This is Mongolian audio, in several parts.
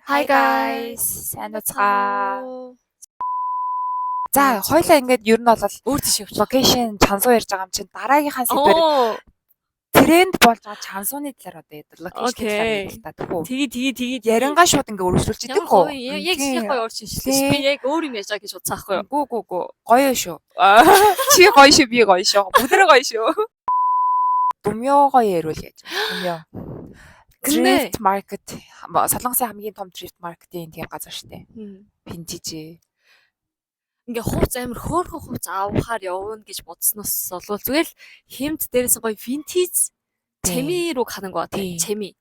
Hi guys. Сайн уцгаа. За, За, хоёлаа ингээд ер нь бол өөр тийш явчих. Location чансуу ярьж байгаа юм чинь дараагийнхаа сэдвээр Оо, тренд болж байгаа чансууны талаар одоо ярьдаг. Location талаар Okay. ярьдаг л та тэхүү. Тэгээ тэгээ тэгээ. Ярингаа шууд ингээ өргөжлүүлж Ямар идэг хөө. гоё яг яг гоё орчин шилжиж. Би яг өөр юм яаж байгаа гэж бодсон аахгүй юу? Гүү гүү гүү. Гоё шүү. Чи гоё шүү, би гоё шүү. Бүгдээрээ гоё шүү. Думёогоо яриул яаж. Думёо. Гинэ. Thrift market, Солонгосын хамгийн том thrift market-ийн тийм газар штэ. Vintage. Ингээ хувц, амар хөөрхөн хувц авахаар явна гэж бодсноос болвол зүгээр л хэмт дээрээс гоё vintage чами руу хананг ба чами.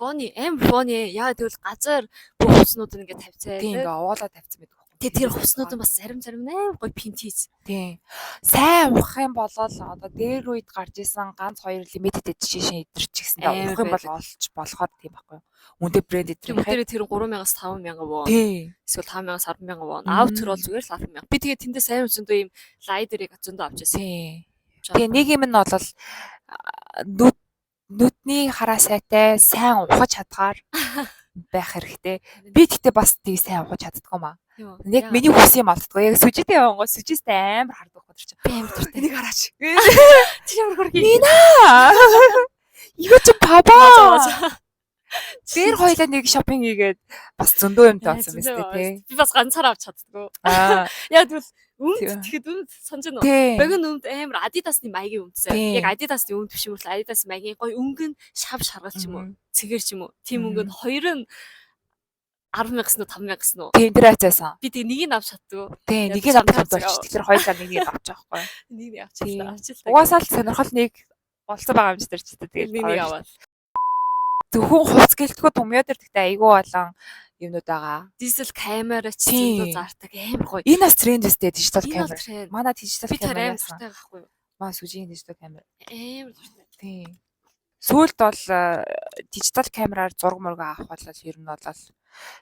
Funny, амар funny. Яа тэгвэл газар бүх хувцнууд нь ингээ тавьцаа. Тийм, ингээ овоолоо тавьсан байдаг байхгүй. Тэгээ тэр хувцснууд нь бас зарим зарим нь амар гоё vintage. Тийм. Сайн ухах юм бол одоо дээр үед гарч исэн ганц хоёр limited edition эдэр ч гэсэндээ Амар ухах юм бол байдаг. олж болохоор тийм байхгүй юу. Үнэтэй брэнд эдэр. Тэр бүгдээрээ тэр 3000-аас 5000 вон. Эсвэл 5000-аас 100000 вон. Outer бол зүгээр л 10,000. Би тэгээ тэндээс амар зөндөө ийм лайдерыг зөндөө авч ирсэн. Тэгээ нэг юм нь бол нүд нүдний хараа сайтай, сайн ухаж чадгаар байх хэрэгтэй. Би тэгтээ бас тийг сайн ухаж чаддгүй маа. Тийм үү? Яг миний хүсэн юм олддгоо. Яг сүжитэй явангоо сүжистэй амар хардаг байхгүй тэр чинь. Би амар дуртай. Энийг хараач. Тэр ямар хөрхий. Нина. 이거 좀 봐봐. Тэр хоёлаа нэг shopping хийгээд бас зөндөө юмтай болсон мэт тий. Би бас ганцаараа авч чаддгүй. Яг тэгвэл өмд тэгэхэд өмд санаж байна уу? Тий. Богино өмд, амар Adidas-ны маягийн өмдсөн. Тийм. Яг Adidas-ны өмд биш юм бол Adidas маягийн гоё өнгө нь шав шаргал ч юм уу, цэгэр ч юм уу. Тийм өнгө нь хоёр нь 10,000 гэсэн үү, 5,000 гэсэн үү? Тийм, тэр айцаасан. Би тэгээ нэг нь авч чаддгүй. Тийм, Яг нэг нь авч чамтай чадвал чи тэр хоёлаа нэг нь авч байгаа байхгүй. Нэг нь авч Тийм. чадлаа. Авч л та. Угаасаа л сонирхол нэг болсон байгаа юм чи тэр чи тэгээд нэг нэг аваад. Зөвхөн хувц гэлтгүү Думёо дээр гэхдээ айгүй олон юмнууд байгаа. Digital камера ч зөндөө зардаг, амар гоё. Энэ бас тренд өстэй, digital Энэ бол камера. тренд. Манай digital Би тэр камера амар яасан. дуртай байхгүй юу? Маа сүжийн digital камера. Амар дуртай. Тийм. Сүүлд бол digital камераар зураг мураг авах бол ер нь бол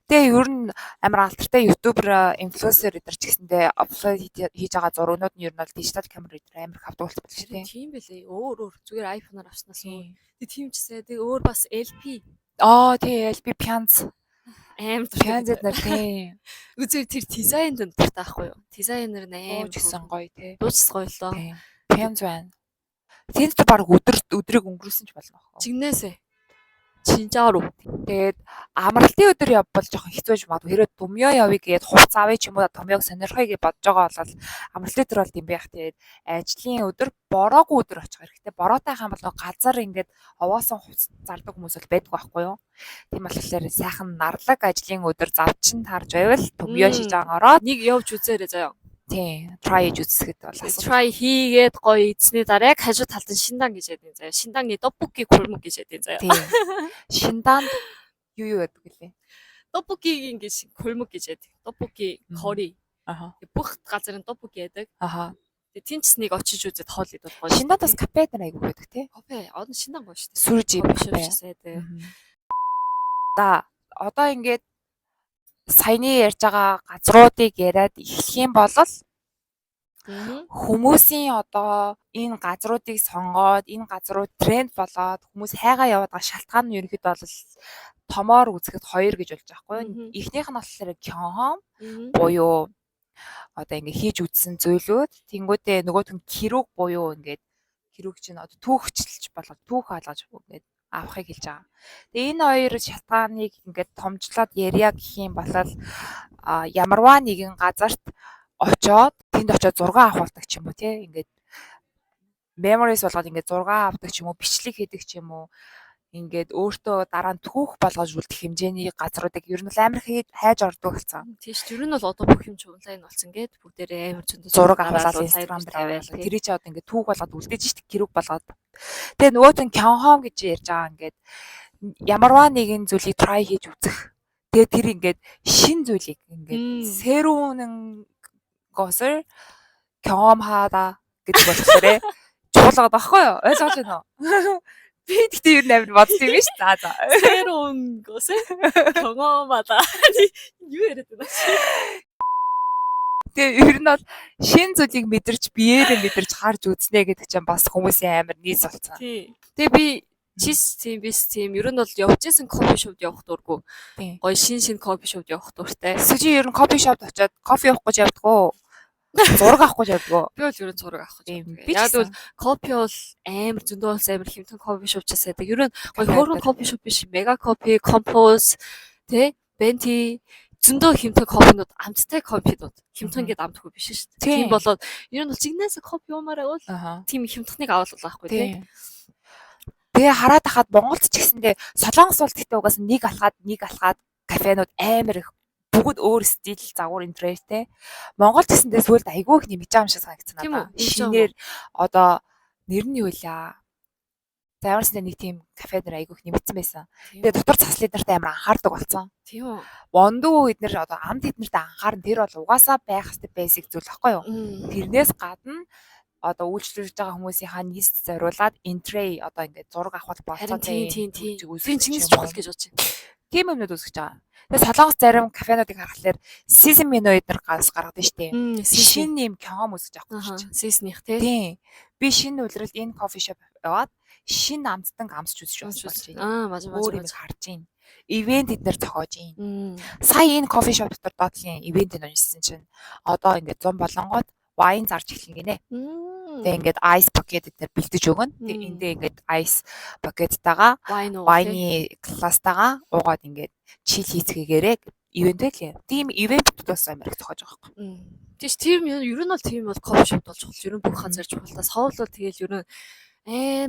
тэгээ ер нь амар алдартай YouTuber, инфлюенсер эдэр ч гэсэндээ upload хийж байгаа зургнууд нь ер нь бол digital камер эдэр амар их авдаг болсон шүү дээ. Тийм байлээ. Өөр өөр зүгээр iPhone-аар авснаас өөр. Тэг тийм ч гэсэн тэг өөр бас LP Аа тий, LP Pianz. Амар дуртай. Pianz эднэр тий. Зүгээр тэр дизайнд нь дуртай байхгүй юу? Дизайнер нь амар Амар гэсэн гоё тий. Дууцс гоё лоо. Тийм. Pianz байна. Тэнд ч баг өдөр өдрийг өнгөрөөсөн ч болно аахгүй. Жигнэсээ. Чинжаару. Тэгээд амралтын өдөр явбал жоохон хэцүү байж магадгүй. Хэрвээ Думёо явъя гээд хувц авъя ч юм уу, Думёог сонирхъя гэж бодож байгаа бол амралтын өдөр бол тийм байх. Тэгээд ажлын өдөр, бороогүй өдөр очих хэрэгтэй. Бороотой хам бол нөгөө газар ингээд овоосон хувц зардаг хүмүүс бол байдгүй байхгүй юу? Тийм болохоор сайхан нарлаг ажлын өдөр завчин таарж байвал Думёо шижаан ороод Нэг явж үзээрэй заяа. Тийм, try хийж үзэхэд бол асуудал. Try хийгээд гоё эзний дараа яг хажуу талд нь Шиндан гэж ядیں заяа. Шинданы 떡볶이 골목 гэж ядیں заяа. Тийм. Шинданд юу юу байдаг гэлээ? 떡볶이гийн гэж 골목 гэж яд. 떡볶이 거리. Бүх газар нь 떡볶이 ядаг. Тэгээ тэнц нэг очиж үзээд хоол идвэл гоё. Шинданд бас кафе дээр айгүй байдаг тий. Кафе. Одоо Шиндан гоё шүү дээ. Сүржи Кофе кафе. шоп сайтай. За, одоо ингээд саяны ярьж байгаа газруудыг яриад эхлэх юм бол хүмүүсийн одоо энэ газруудыг сонгоод, энэ газрууд тренд болоод хүмүүс хайгаа яваад байгаа шалтгаан нь ерөнхийдөө бол томоор үзэхэд хоёр гэж болж байгаа байхгүй юу? Эхнийх нь болохоор 경험 буюу одоо ингээ хийж үзсэн зүйлүүд, тэнгуүтээ нөгөөх нь 기록 буюу ингээд 기록 чинь одоо түүхчилж болгож, түүх алгаж ингээд авахыг хэлж байгаа. Тэгээ энэ хоёр шалтгааныг ингээд томжлоод ярья гэх юм бол ямарваа нэгэн газарт очоод, тэнд очоод зураг авахулдаг ч юм уу тий, ингээд memories болгоод ингээд зураг авдаг ч юм уу, бичлэг хийдэг ч юм уу, ингээд өөртөө дараа нь түүх болгож үлдэх хэмжээний газруудыг ер нь л амар хайж ордог болсон. Тийш, ер нь бол одоо бүх юм ч онлайн болсон гээд бүгдээрээ амар зөндөө зураг аваад Instagram дээр аваад тэрий чи одоо ингээд түүх болгоод үлдээж штэ, 기록 болгоод. Тэгээ нөгөөт нь 경험 гэж ярьж байгаа, ингээд ямарваа нэгэн зүйлийг try хийж үзэх. Тэгээ тэр ингээд шин зүйлийг ингээд 새로운 것을 경험하다 гэдэг болохоор чухал байгаа байхгүй юу? Ойлгож байна уу? Би тэгтээ ер нь амар бодд юм биш. За за. 새로운 것을 경험하다. 아니, юу яриад байна чи? Тэгээ ер нь бол шин зүйлийг мэдэрч, биеэрээ мэдэрч харж үзнэ гэдэг чинь бас хүмүүсийн амар нийс болсон. Тий. Тэгээ би Чис тийм бис тийм ер нь бол явж исэн coffee shop явах дурггүй. Гоё шин шин coffee shop явах дуртай. Сүжи ер нь coffee shop д очиод кофе уух гэж явдггүй. Зураг авах гэж явдггүй. Би бол ер нь зураг авах гэж явдаг. Яг бол кофе бол амар зөндөө болсон амар хэмтэн coffee shop ч сайдаг. Ер нь гоё хөөрхөн coffee shop биш. Mega Coffee, Compose, тэ Venti зөндөө хэмтэн кофенууд амттай кофенууд хэмтэн гээд амтгүй биш шүү дээ. Тийм болоод ер нь бол жигнэсээ кофе уумаар байвал тийм хэмтхнийг авал байхгүй тий. Тэгээ хараад хахад Монголд ч гэсэндээ Солонгос бол гэхдээ угаасаа нэг алхаад нэг алхаад кафенууд амар их бүгд өөр стил загвар интерьертэй. Монголд гэсэндээ сүүлд айгүй их нэмэгдэж байгаа юм шиг санагдсан надад. Шинээр одоо нэр нь юу лээ? За ямар ч нэг тийм кафе нэр айгүй их нэмэгдсэн байсан. Тэгээ дотор цаслын эднэрт амар анхаардаг болсон. Тийм үү. Вондуу эднэр одоо амт эднэрт анхаарна. Тэр бол угаасаа байх хэрэгтэй basic зүйл баггүй юу? Тэрнээс гадна одоо үйлчлүүлж байгаа хүмүүсийнхаа нийт зориулаад entry одоо ингээд зураг авах болцоотой. Тийм тийм тийм. Тэр чинээс чухал гэж бодож байна. Тийм юмнууд үүсгэж байгаа. Тэгээ Солонгос зарим кафенуудыг харахаар season menu эднэр ганц гаргадаг шүү дээ. Шинэ юм кём үүсгэж авах гэж чинь. Season-ийнх тий. Тийм. Би шинэ улиралд энэ coffee shop яваад шинэ амттанг амсч үзэж болж байна. Аа маж маж. Өөр юм харж байна. Ивент эднэр зохиож байна. Сая энэ coffee shop дотор доотлын ивентийг уншсан чинь одоо ингээд 100 болонгод wine зарж эхлэн гинэ. Тэгээ ингээд ice bucket эднэр бэлдэж өгнө. Тэгээ эндээ ингээд ice bucket-тагаа wine-ы класстайгаа уугаад ингээд chill хийцгээгээрээ ивент байлээ. Тийм ивентүүд бас амар их зохиож байгаа байхгүй. Тийш тийм ер нь бол тийм бол coffee shop болж чухал. Ер нь бүх газар чухал та. Соул бол тэгэл ер нь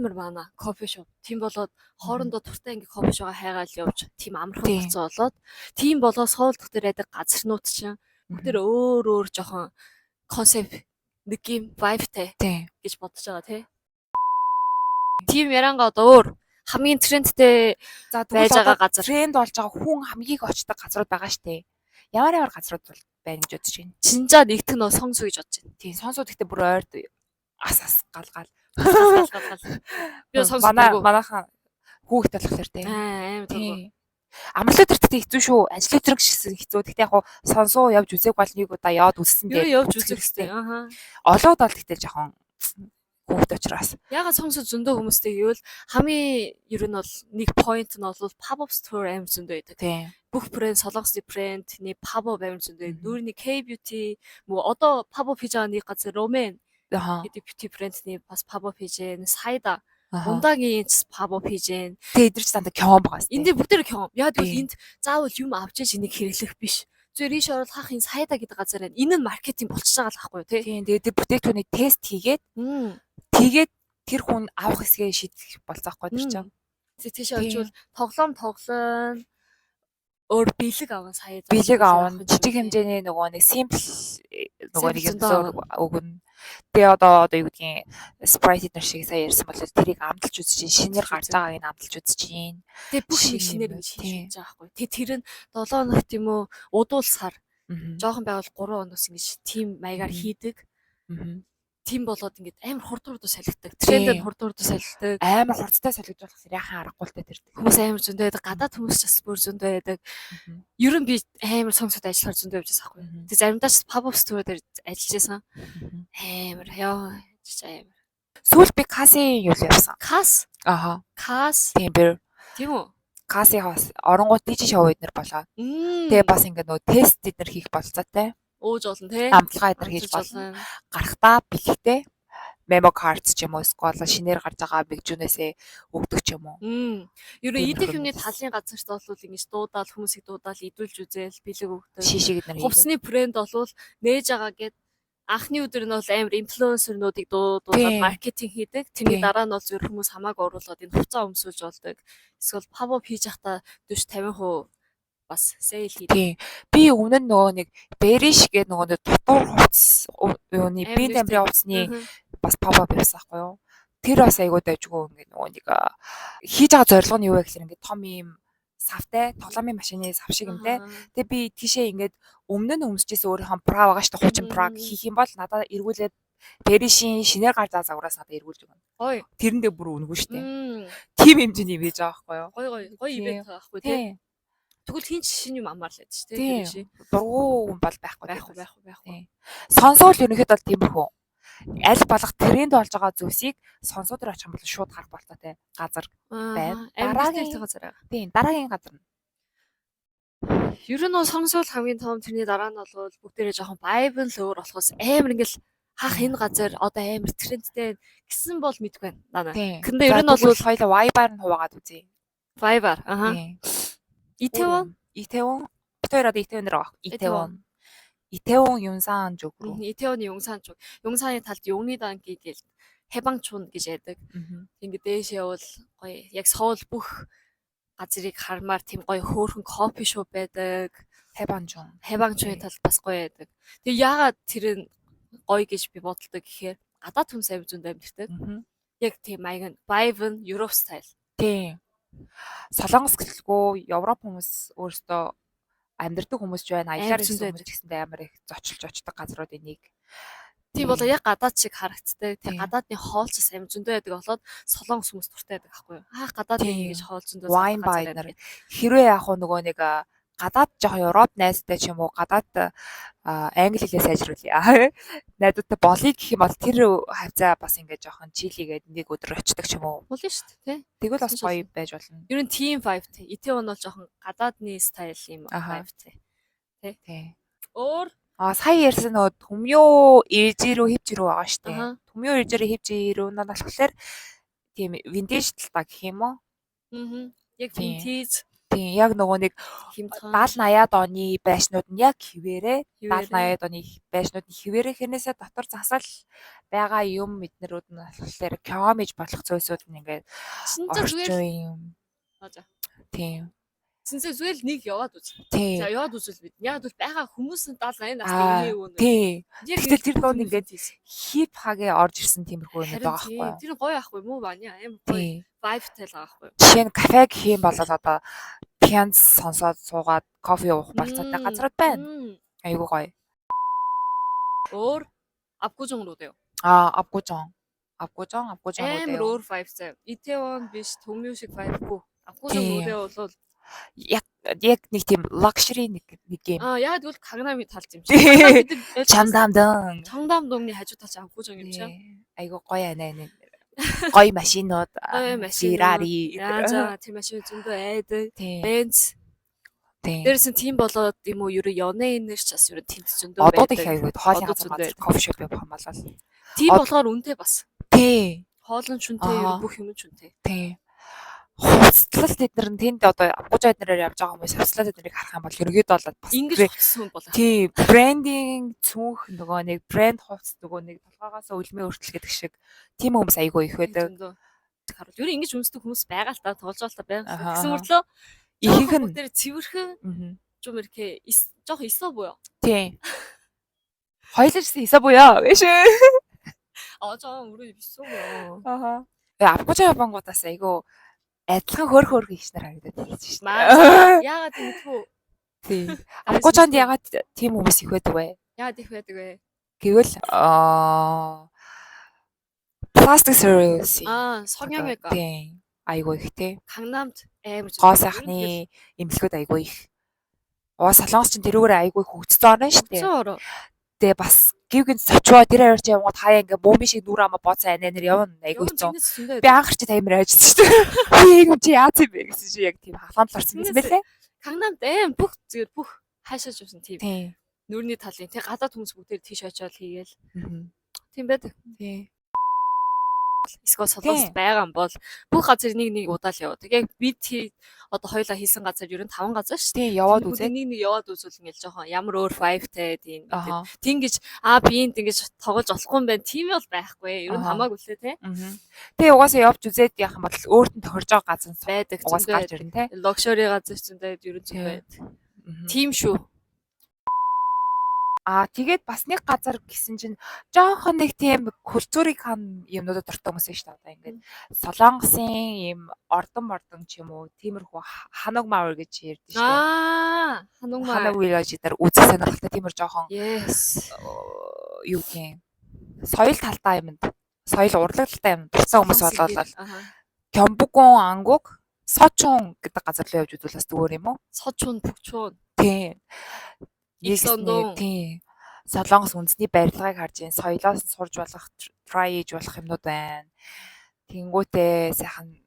амар маана coffee shop. Тийм болоод хоорондоо туртай ингээд coffee shop-аа хайгаал явж тийм амархан болцоо болоод тийм болоо Соул дахь дээр байдаг газарнууд чинь бүгд өөр өөр жоохон концепт нэг юм vibe-тай гэж бодож байгаа тий. Тийм яранга одоо өөр хамгийн трендтэй за байж байгаа газар тренд болж байгаа хүн хамгийн их очдог газрууд байгаа штэ. Ямар ямар газрууд бол байна гэж бодож байна. Чинжаа нэгтгэх нөө Сонсу гэж бодож байна. Тийм Сонсу гэхдээ бүр ойрд ас ас гал гал. Гал гал. Би Сонсу манайхан хүүхд болохоор тий. Амар дургу. Амрал өдөр гэхдээ хэцүү шүү. Ажил өдөр гэсэн хэцүү. Гэхдээ яг хуу Сонсуу явж үзег бол нэг удаа яваад үзсэн дээр явж үзэх хэрэгтэй. Аха. Олоод бол гэхдээ жоохон хүүхд учраас. Ягаад Сонсуу зөндөө хүмүүстэй гэвэл хамгийн ер нь бол нэг point нь бол pop-up store амар зөндөө байдаг. Тийм. Бүх брэнд Солонгосны брэндний pop-up амар зөндөө. Нүүрний K beauty мөн одоо pop-up хийж байгаа нэг газар Roman гэдэг beauty брэндний бас pop-up хийж байна. Сайда Ундагийн pop-up хийж байна. Тэгээ эдгээр ч дандаа кём байгаа сте. Энд дээр бүгдээр кём. Яг тэгвэл энд заавал юм авч яж энийг хэрэглэх биш. Зүгээр ийш орол хах энэ Сайда гэдэг газар байна. Энэ нь маркетинг болчихж байгаа л байхгүй юу тий. Тийм. Тэгээд тэр бүтээгдэхүүнийг тест хийгээд тэгээд тэр хүн авах хэсгээ шийдэх болцоохгүй тэр чинь. Тэг тийш очивол тоглоом тоглоно. Өөр бэлэг аван сая. Бэлэг аван жижиг хэмжээний нөгөө нэг simple нөгөө нэг юм өгнө. Тэгээ одоо юу гэдгийг Sprite эднэр шиг сая ярьсан бол тэрийг амталж үзэж чинь шинээр гарч байгааг нь амталж үзэж чинь. Тэгээ бүх юм шинээр ингэж хийж байгаа байхгүй. Тэгээ тэр нь 7 хоногт юм уу удуул сар. Жохон байвал 3 хоногс ингэж тим маягаар хийдэг. Тийм болоод ингээд амар хурд хурд солигддог. Трендээр хурд хурд солигддог. Амар хурдтай солигдож болохоор яхан аргагүй л та тэр. Хүмүүс амар зөндөө байдаг. Гадаад хүмүүс ч бас бүр зөндөө байдаг. Ер нь би амар Сонсууд ажиллахаар зөндөө явж байсан байхгүй. Тэг заримдаа ч pop-up store дээр ажиллаж байсан. Амар яа амар. Сүүл би Касын юу л явсан. Кас? Аха. Кас. Тийм бэр. Тийм үү? Касын бас оронгууд DJ шоу эднэр болоо. Тэгээ бас ингээд нөгөө тест эднэр хийх болцоотой. Ууж болно тий. Амталгаа эднэр хийж болно. Гарахтаа бэлэгтэй memo cards ч юм уу эсвэл шинээр гарч байгаа бигжүүнээсээ өгдөг ч юм уу. Ер нь идэх юмны талын газарт бол ингэж дуудаал хүмүүсийг дуудаал идүүлж үзээл бэлэг өгдөг. Шишиг эднэр хийдэг. Хувцсны брэнд бол нээж байгаа гэд анхны өдөр нь бол амар инфлюенсернуудыг дуудаад маркетинг хийдэг. Тэрний дараа нь бол зөвхөн хүмүүс хамааг оруулаад энэ хувцас өмсүүлж болдог. Эсвэл pop-up хийж байхдаа 40 50% бас sale хийдэг. Тийм. Би өмнө нь нөгөө нэг Berrish гэдэг нөгөө нэг дотуур хувцас юуны бие тамирын хувцсны бас pop-up явсан байхгүй юу? Тэр бас айгуу дайжгүй ингээд нөгөө нэг хийж байгаа зорилго нь юу вэ гэхээр ингээд том ийм савтай тоглоомын машины сав шиг юм те. Тэгээ би тийшээ ингээд өмнө нь өмсөжсэн өөрийнхөө бра байгаа шүү дээ. Хуучин бра хийх юм бол надад эргүүлээд Berrish-ийн шинээр гарч байгаа загвараас надад эргүүлж өгнө. Гоё. Тэрэндээ бүр үнэгүй шүү дээ. Тийм хэмжээний юм хийж байгаа байхгүй юу? Гоё гоё гоё ивент байгаа байхгүй тий. Тэгвэл хин ч шинэ юм амаарлаад шүү дээ. Дургу хүн бол байхгүй байхгүй. Сонсоол ерөнхийдөө бол тиймэрхүү. Аль болох тренд болж байгаа зүйлсийг Сонсуу дээр очих юм бол шууд харах болтоотой газар байна. Дараагийн газар байгаа. Тийм, дараагийн газар нь. Ер нь бол Сонсуу л хамгийн том, тэрний дараа нь бол бүгдээрээ жоохон vibe нь л өөр болохоос амар ингээл хах энэ газар одоо амар трендтэй гэсэн бол мэдгүй байна. 근데 ер нь бол хоёлаа vibe-аар нь хуваагаад үзье. Vibe-аар. Аха. Итэвон. Итэвон. Бид хоёр одоо Итэвон дээр байгаа. Итэвон. Итэвон Юнсан зүг рүү. Итэвоны Юнсан зүг. Юнсаны талд Юнгниданги гэл Хэбангчун гэж яадаг. Ингээд дээш явбал гоё. Яг Соул бүх газрыг хармаар тийм гоё хөөрхөн coffee shop байдаг. Хэбангчун. Хэбангчуны талд бас гоё байдаг. Тэгээ яагаад тэр нь гоё гэж би бодолтой гэхээр гадаад хүмүүс аяг зөндөө амьдардаг. Яг тийм маяг нь vibe нь Europe style. Тийм. Солонгос гэлгүй Европ хүмүүс өөрсдөө амьдардаг хүмүүс ч байна. Аялаар ирсэн хүмүүс ч гэсэндээ амар их зочилж очдог газруудын нэг. Тийм болоо яг гадаад шиг харагддаг. Тэг гадаадны хоол ч бас амар зөндөө байдаг болоод солонгос хүмүүс дуртай байдаг аахгүй юу? Аа гадаадны ингэж хоол зөндөө wine bar нар хэрвээ яг нөгөө нэг гадаад жоохон Европ найзтай ч юм уу гадаад англи хэлээ сайжруулъя. Найзуудтай болъё гэх юм бол тэр хавцаа бас ингээд жоохон chill-ийгээд нэг өдөр очдог ч юм уу. Болно шүү дээ, тий. Тэгвэл бас гоё байж болно. Ер нь team vibe тий. Итэвон бол жоохон гадаадны style юм vibe тий. Тий. Тий. Өөр сая ярьсан нөгөө Төмөө ээжи рүү хөвч рүү байгаа шүү дээ. Төмөө ээжи рүү хөвч рүү нь болохоор тийм vintage талдаа гэх юм уу? Аа. Яг vintage. Тийм, яг нөгөө нэг 70 80-аад оны байшнууд нь яг хിവэрэ 70 80-аад оны байшнууд нь хിവэрэ хэрнээсээ дотор засал байгаа юм эднэрүүд нь болохоор комэж болох зүйлсүүд нь ингээд зүгээр юм. Тийм. Сэнсээ зүгээр л нэг яваад үз. За яваад үзвэл бид. Яг бол байгаа хүмүүс нь 70 80 насны юм уу? Тийм. Гэтэл тэр дунд ингээд хип хагээ орж ирсэн тиймэрхүү юм байгаа байхгүй юу? Тэр гоё ахгүй мүү бааны аим гоё vibe-тай л байгаа байхгүй юу? Жишээ нь кафе гэх юм бол одоо пиан сонсоод суугаад кофе уух болцоотой газрууд байна. Айгуу гоё. Өөр Абгужон руу дээ. Абгужон. Абгужон, Абгужон руу дээ. Амар өөр vibe заяа. Итэвон биш, Төмөө шиг vibe-гүй. Абгужон руу дээ бол яг нэг тийм luxury нэг юм. Яг тэгвэл Кангнамын талд юм шиг. Чамдамдун. Чамдамдунны хажуу талд Абгужон юм чинь. Айгуу гоё анаа. Гоё машинууд, Ferrari. За тийм машин зөндөө айдаг. Benz. Тийм. Дээрээс нь тийм болоод юм уу ерөө Yone-ээр ч бас ерөө тэнд зөндөө байдаг. байдаг. Одууд их айгуу хоолын газар coffee shop явах юм бол. Тийм болохоор үнэтэй бас. Тийм. Хоол нь чүнтэй, ерөө бүх юм чүнтэй. Тийм. Хувцлал тэд нар нь тэнд одоо Абгужаа эднэрээр явж байгаа хүмүүс хувцлал эднэрийг харах юм бол ерөөдөө бол бас ингэж хувцсан хүн бол. Тийм, брендинг цүнх нөгөө нэг брэнд хувцс нөгөө нэг толгоогоос өлмөө өртөл гэдэг шиг тийм хүмүүс айгүй их байдаг. Харуул. Ер нь ингэж өмсдөг хүмүүс байгаа л та, тоглож байгаа л та байгаа. Тэгсэн мөртлөө ихэнх нь бүгдээр цэвэрхэн 좀 이렇게 жоох 있어 보여. Тийм. Хоёулаа ч 있어 보여. гэж. 좀 우리 있어 보여. Аха. Абгужаа явангуудаас айгүй адилхан хөр хөр их нар харагдаад хэлж шин. Яагаад юм бэ? Тийм. Абгужаанд яагаад тийм хүмүүс их байдаг вэ? Яагаад их байдаг вэ? Гэвэл plastic surgery. 성형외과. Тийм. Айгүй их те. 강남д амар гоо сайхны эмнэлгүүд айгүй их. Угаа Солонгос ч тэрүүгээр айгүй хөгжсөн орн шүү дээ. Хөгжсөн орн. Тэгээ бас гів гинт сочвоо тэр авирч явгууд хаяа ингээ бөөми шиг нүр амаа боцоо анаа нэр явна айгүй хэцүү. Би анхарч амар айжсэн шүү дээ. Би юм чи яац юм бэ гэсэн чи яг тийм хаглаанд л орсон юм бэлээ. 강남д аим бүх зүгээр бүх хаашаач явсан тийм. Нүрний талын тэг гадаад хүмүүс бүгдээр тийш очиод хийгээл. Тийм байдаг. Тийм. Эсвэл Солонгост байгаа юм бол бүх газар нэг нэг удаал яваад. Яг бид одоо хоёлаа хийсэн газар ер нь 5 газар шүү дээ. Тийм яваад үзээ. Нэг нэг яваад үзвэл ингээл жоохон ямар өөр vibe-тай тийм. Тэнгиж би энд ингэж тоглож болохгүй юм байна. Тийм бол байхгүй. Ер нь хамаагүй лээ те. Тэгээ угаасаа явж үзээд яах юм бол өөрт нь тохирж байгаа газар нь байдаг. Угаас гарч ирнэ те. Luxury газар ч зөндөө ер нь зөндөө байдаг. Тийм шүү. Тэгээд бас нэг газар гэсэн чинь жоохон нэг тийм культурыг хан юмнуудад дуртай хүмүүс шүү дээ. Одоо ингээд Солонгосын ийм ордон мордон ч юм уу тиймэрхүү ханог маавэр гэж ярьдэн шүү дээ. Ханог маавэр. Ханог village дээр үзэх сонирхолтой тиймэр жоохон юу гэх юм. Соёл талтай юмд, соёл урлаг талтай юмд дуртай хүмүүс болоод Кёмбугун ангуг Сочун гэдэг газар руу явж үзвэл бас зүгээр юм уу? Сочун, Пүкчун. Тийм. Иксондон. Тийм. Солонгос үндэсний барилгыг харж байна. Соёлоос нь сурж болох, try хийж болох юмнууд байна. Тэнгүүтээ сайхан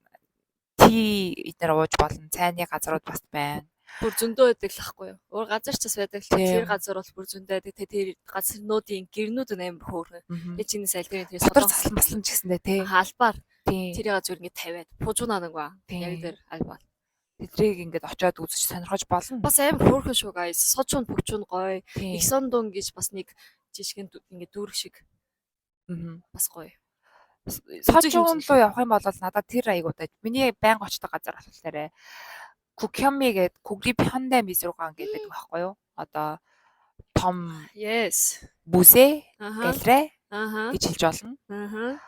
tea эднэр ууж болно. Цайны газрууд бас байна. Бүр зөндөө байдаг л ахгүй юу. Өөр газар ч бас байдаг л тэр газар бол бүр зөндөө байдаг. Тэгээ тэр газарнуудын гэрнүүд нь амар хөөрхөн. Тэгээ чиний сая тэр дотор заслан маслан ч гэсэндээ тий. Албаар тэрийг зүгээр ингэ тавиад пужунаа нэг ба. Яг тэр албаар. Тэдрийг ингээд очиод үзэж сонирхож болно. Бас амар хөөрхөн шүү guys. Сочун пүгчүн гоё. Ихсондун гэж бас нэг жишгэн ингээд дүүрэг шиг. Бас гоё. Сочун руу явах юм бол надад тэр аягуудаа миний байнга очдог газар болохоор Кукёми гээд Кугрип Хёндэ Мизурган гэдэг байхгүй юу? Одоо том Yes. Музей, галерей гэж хэлж болно.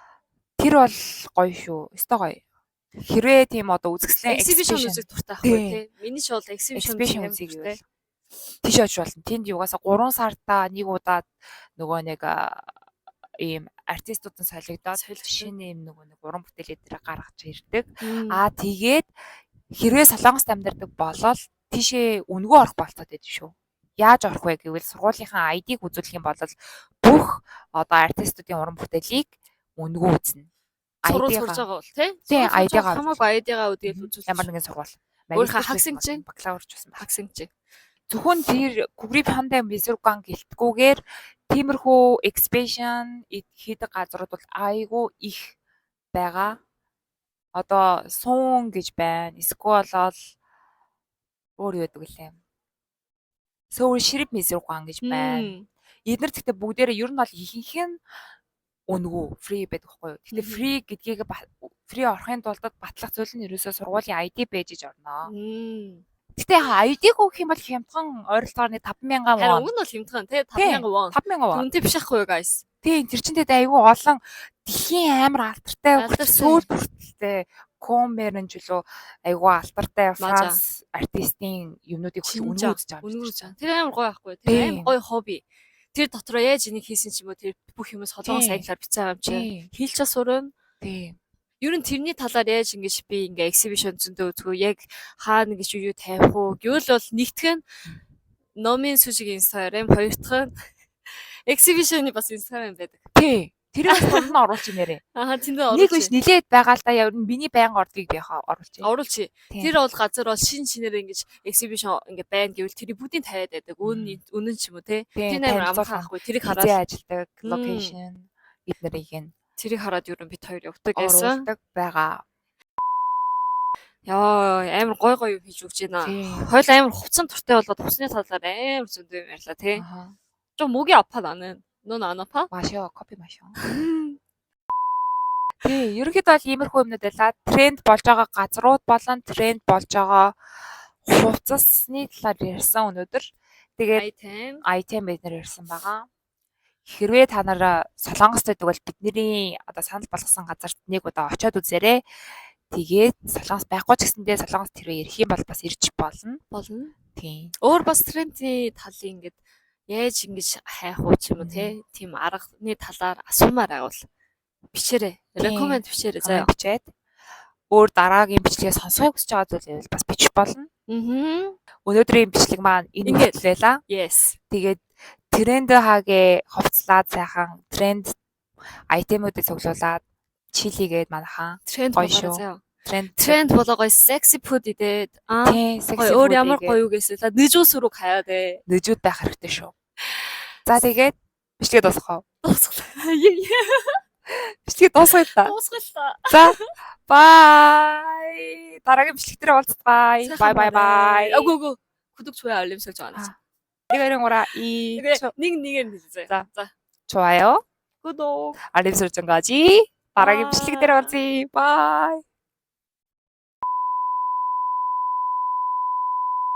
Тэр бол гоё шүү. Өстой гоё. Хэрвээ тийм одоо үзэсгэлэн exhibition үзэх дуртай байхгүй тий. Миний ч бол exhibition үзэх дуртай. Тийш очиж болно. Тэнд югаасаа 3 сартаа нэг удаа нөгөө нэг ийм артистууд нь солигдоод шинэ ийм нөгөө нэг уран бүтээл эдгээр гаргаж ирдэг. Аа тэгээд хэрвээ Солонгост амьдардаг болол тийшээ үнэгүй орох болцоод байдаг шүү. Яаж орох вэ гэвэл сургуулийнхаа ID-г үзүүлэх юм бол бүх одоо артистуудын уран бүтээлийг үнэгүй үзнэ. Сургууль сурж байгаа бол тий? Тийм, ID-гаа хамаагүй ID-гаа үдгээл үзүүлж. Ямар нэгэн сургууль. Өөрийнхөө хагсанчин, бакалаврч байсан. Хагсанчин. Зөвхөн тэр Кугрип Хёндэ Мизурган гэлтгүүгээр тиймэрхүү exhibition хийдэг газрууд бол айгүй их байгаа. Одоо суун гэж байна. Эсвэл болол өөр юу гэдэг лээ. Сөүл Ширип Мизурган гэж байна. Эднэр гэхдээ бүгдээрээ ер нь бол ихэнх нь үнэгүй free байдаг байхгүй юу. Гэхдээ free гэдгийг free орохын тулд батлах зүйл нь ерөөсөө сургуулийн ID байж иж орно. Гэтэ яха ID-г өгөх юм бол хямдхан ойролцоогоор нэг 5000 вон. Харин уг нь бол хямдхан тий 5000 вон. 5000 вон. Үнэтэй биш ахгүй юу guys. Тийм тэр чинь тэгээд айгүй олон дэлхийн амар алдартай сүүл бүртэлтэй Комер нь ч үлээ айгүй алдартай Франц артистийн юмнуудыг үнэн үзэж байгаа юм. Үнэн үзэж байгаа. Тэр амар гоё байхгүй. Тэр амар гоё хобби. Тэр дотроо яаж энийг хийсэн ч юм уу тэр бүх юм Солонгос англиар бичсэн юм чи. Хэлж бас сурна. Тийм. Ер нь тэрний талаар яаж ингэж би ингээ exhibition зөндөө үзгөө яг хаана ингэж юу тавих уу гэвэл бол нэгтгэх нь номын сүжиг Instagram, хоёр дахь нь exhibition-ы бас Instagram байдаг. Тий. Тэрийг бас дунд нь оруулчих нэрээ. Аа тэнд оруулчих. Нэг биш нилээд байгаа л да. Яг миний байнга ордгийг би яхаа оруулчих. Оруулчих. Тэр бол газар бол шин шинээр ингэж exhibition ингээ байна гэвэл тэрийг бүгдийг тавиад байдаг. Үнэн ч юм уу те. Тэр амар амархан ахгүй. Тэрийг хараад ажилдаг location эднэрийг нь тэрийг хараад ер нь бит хоёр явдаг гэсэн. Оруулдаг байгаа. Яа, амар гой гой юм хийж өгч байна. Хойл амар хувцсан туртай болоод хувцсны талаар амар зөндөө юм ярьлаа тий. 좀 목이 아파 나는. 넌 안 아파? 마셔. 커피 마셔. Тий, ерөнхийдөө бол иймэрхүү юмнууд байлаа. Тренд болж байгаа газрууд болон тренд болж байгаа хувцасны талаар ярьсан өнөөдөр. Тэгээд item бид нэр ярьсан байгаа. Хэрвээ та нар Солонгост байдаг бол бидний одоо санал болгосон газарт нэг удаа очиод үзээрэй. Тэгээд Солонгос байхгүй ч гэсэндээ Солонгост хэрвээ ирэх юм бол бас ирж болно. Болно. Тийм. Өөр бас трендийн талын ингээд яаж ингэж хайх уу ч юм уу те тийм арганы талаар асуумаар байвал бичээрэй. Recommend бичээрэй заяа. Бичээд өөр дараагийн бичлэгээ сонсохыг хүсэж байгаа зүйл байвал бас бичих болно. Өнөөдрийн бичлэг маань энэ Ингээд. хүртэл байлаа. Yes. Тэгээд тренд хагээ хувцлаад сайхан тренд item уудыг цуглуулад чилигээд манайхан Тренд Гоё болоо шүү. заяа. тренд Тренд болоо гоё sexy food идээд аа тийм sexy гоё өөр food ямар игээд гоё юу гэсэн л нэжүүс рүү хаяа дээ. Нэжүүд байх хэрэгтэй шүү. За тэгээд бичлэгээ дуусгах уу? Дуусгалаа. Бичлэгээ дуусгая та. Дуусгалаа. За bye. Дараагийн бичлэг дээр уулзцгаая. Bye bye bye. Үгүй үгүй. 구독 좋아요 알림 설정 안 했어. 1 2 3 2 그래 닉 닉을 해주세요. 자. 자. 좋아요. 구독. 알림 설정까지. дараагийн Bye. бичлэг дээр уулзъя. Bye.